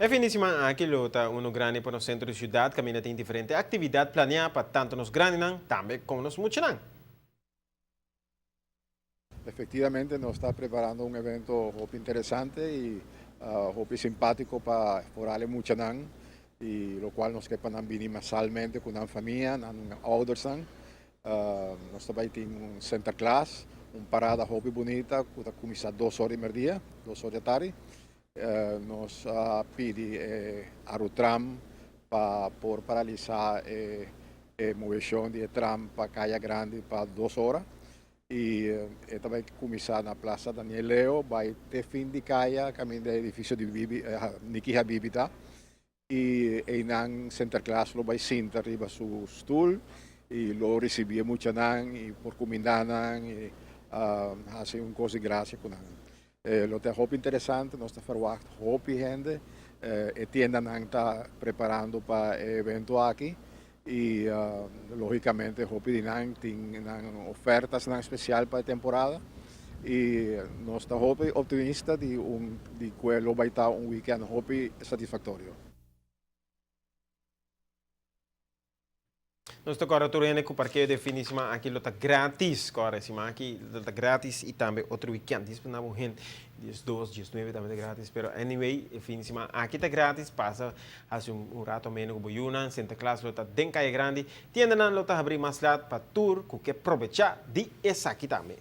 E fin di siman aki lo ta uno grandi pa nos sentro di siudat kaminda tin diferente aktividat planeá pa tantu nos grandinan tambe komo nos muchanan. Efectivamente nos ta preparando un evento hopi interesante y hopi simpatico pa foral e muchanan y locual nos ke pa nan bini masalmente cu nan famia, nan oudersnan. Nos ta bay tin un Sinterklaas, un parada hopi bunita cu ta cuminsa dos or di merdia, dos or di atardi. Nos a pidi e Arutram pa por paralisa e movecion di e tram pa Caya Grandi pa dos ora y e ta bay cuminsa na Plaza Daniel Leo bay te fin di caya caminda e edificio di Niki Habibi ta y eynan Sinterklaas lo bay sinta riba su stoel y lo ricibi e muchanan y por cuminda nan y haci un cos di gracia cu nan. Lo ta hopi interesante, nos ta verwacht hopi hende. E tiendanan ta preparando pa e evento aki y logicamente hopi di nan tin nan ofertasnan special pa e temporada y nos ta hopi optimista di un di cu lo bay ta un weekend hopi satisfactorio. Nos ta kòrda tur hende ku parkeo den fin di siman aki lo ta gratis. Kòrda e siman aki lo ta gratis i tambe otro wikènt. Dis na bo hende diesdos, diesnuebe tambe ta gratis. Pero anyway e fin di siman aki ta gratis. Pasa hasi un rato ameno ku bo yunan. Sinterklaas lo ta den Kaya Grandi. Tiendanan lo ta habrí mas lat pa tur ku ke probechá di esaki tambe.